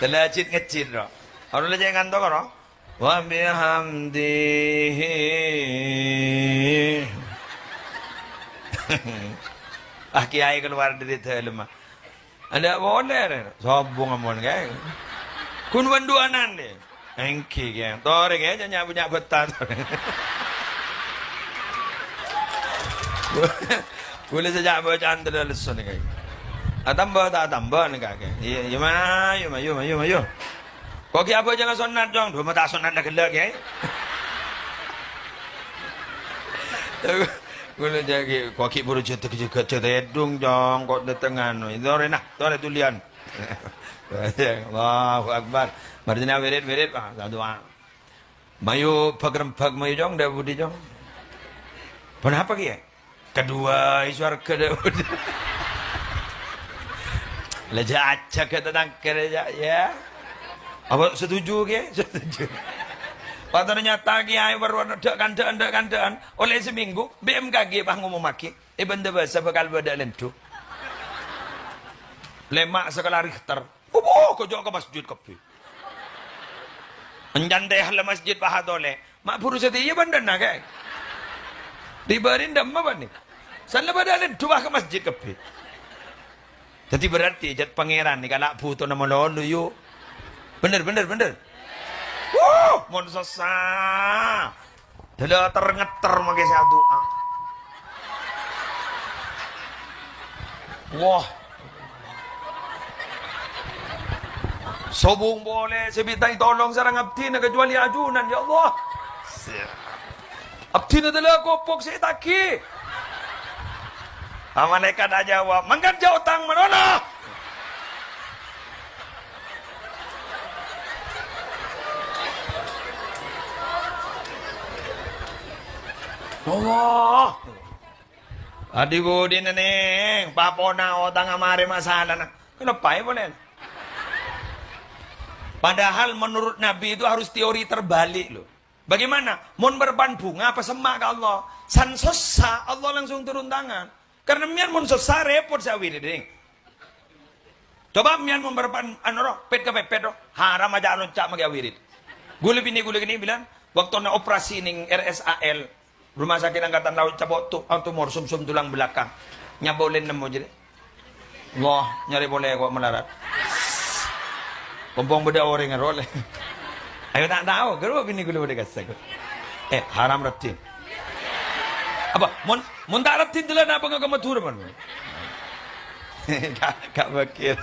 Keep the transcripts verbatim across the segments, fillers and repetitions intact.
Telajit ngejit, ro. Ora lè cè' ngantok, ro. Wa bihamdihi. Ah, kiai keluar dari dalam, ah. Ada boleh, re. Sobung ampon, kaè. Kun wendu'anan, deh. Èngghi, kaè. Torè, kaè, jhâ' nyabu-nyabu bâtâ, torè. Kulâ sajjhâ' bâcaan tadâ' lesso nèka. Atamba ta' atamba nèka, kaè. Iyâ, iyâ, ma, iyâ, ma, iyâ, ma, iyâ, ma, iyâ. Kok ghi' abâcana sonnat, Cong? Dhu, ma' ta' sonnat la ghellâ', kaè. Kulâ jâ' ghi', kok ghi' buru jâ-, jâ-, jâ-, jâ-, tèdung, Cong. Kok dâteng anu. Torè, nah, torè tuliyân. Allahu Akbar. Marjina wirid-wirid, ah, satu, ah. Mayu bâk-rembâk mayu, Cong, dâ' budi, Cong. Ponapa, Kè? Kadhuwâ è sowarghâ dâ' budi. La jhâ' ajhâk ka tatangghâ, jhâ', ya. Apa setuju, Kè? Setuju. Pas ternyata kiai berwarna dâ'-kandâ'ân, dâ'-kandâ'ân, ollè seminggu, B M K G pas ngomommaghi, è Banda Basa bhâkal bâdâ lèndhu. Lèma' skala Richter. Opo, kojjhâ' ka masjid kabbhi. Enjâ' tèhalla masjid paha tolè. Ma' buru satèya bândhâna, kaè. Dibâri' dâmma bânnè. Sala padâ lèndhu ka masjid kabbhi. Dhâddhi berarti jhât Pangèran nèka la' bhutona malolo, yu. Bhender, bhender, bhender. Wuh, mon sossa. Dâlâter ngetter makè sè adu'a. Wah. Sobung polè sè bhintang tolong sareng abdhina, kecuali ajunan, ya Allah. Abdhina dâlâ kopok sè ètagi. Malaèkat ajâwâb, "Mangkèn jhâ' otang manono." Allah. Adi budina, Neng, papona otangnga marè masalana. Kenapa ya, boleh? Padahal menurut Nabi itu harus teori terbalik, loh. Bagaimana? Mon bârâmpan bhunga apa semma' ka Allah? San sossa, Allah langsung turun tangan. Karena mèyan mon sossa, repot sè awirid, Neng. Coba mèyan mon bârâmpan, anu, ro, pet ka pepet, ro. Haram ajâ' lonca' makè awirid. Ghulâ binè ghulâ kènè' bilang, waktona operasi neng R S A L, Rumah Sakit Angkatan Laut Capotu, Timor, Sumsum tulang belakang. Nyabâ ollè nemmo jârèya. Wah, nyarè polè kok malarat. Pompong bâdâ orèng ro lè. Ayo ta' tao, ghâruwa binè ghulâ bâdâ kassa' kok. Eh, haram raddhin. Apa? Mon, mon ta' raddhin jâlân apa ngako Madhurâ, mon? Ka', ka' Bakir.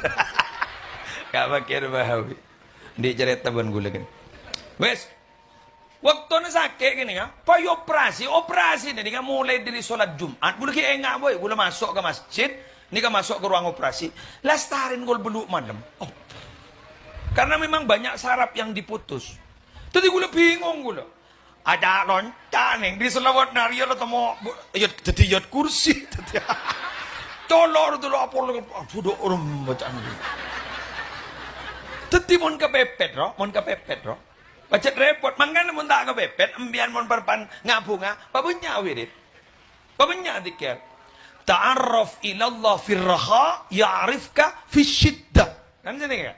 Ka' Bakir Bahawi. Andi' carèta bân ghulâ kènè'. Wes. Waktona sakè' kènè', ya, pas operasi, operasi nèka molaè dâri salat Jumat, ghulâ ghi' enga', boy, ghulâ maso' ka masjid, nèka maso' ka ruang operasi, lastarèn kol bâllu' malem. Oh. Karena memang banyak saraf yang diputus. Dhâddhi ghulâ bingung ghulâ. Ajâ' lonca', Neng, dâri salawat narèya la temmo, bu-, ya, dhâddhi ayat kursi. Dhâddhi, color dulu apa lagi, aduh, dok, orang bacaan. Dhâddhi mon kapepet, ro, mon kapepet, ro. Pajhât repot, mangkana mon ta' kapepet, empèyan mon bârâmpan nga-bhunga, pabânnya' wirid. Pabânnya' dzikir. "Ta'arraf ilallah fir raha, ya'rifka fis syiddah." Kan sènèka?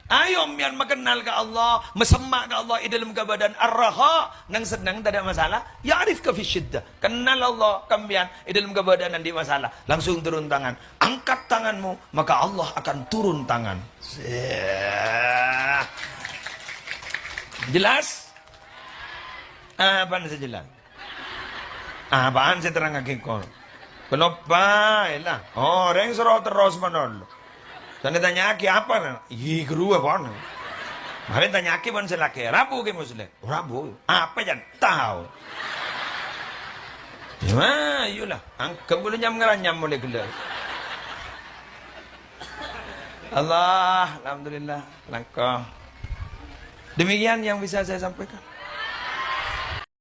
Ayo empèyan makennal ka Allah, masemma' ka Allah è dâlem kabâdâ'ân ar-raha, neng senneng tadâ' masalah, ya'rifka fis syiddah. Kennal Allah ka empèyan è dâlem kabâdâ'ân andi' masalah, langsung turun tangan. Angkat tanganmu, maka Allah akan turun tangan. Jelas? Apana sè jelas? Apaan sè terrangngaghi engko'? Kenapa? Ella. Orèng soro terros malolo. Sè ètanya'aghi apa, na? Iyâ, ghâruwa, pon. Mangkana tanya'aghi bân sè lakè'. Rabu, Kè Muslim? Rabu. Apa, Jan? Tao. Ya, ayolah. Anggep ghulâ nyam-ngaranyam molaè ghellâ'. Allah, alhamdulillah. Langkong. Demikian yang bisa saya sampaikan.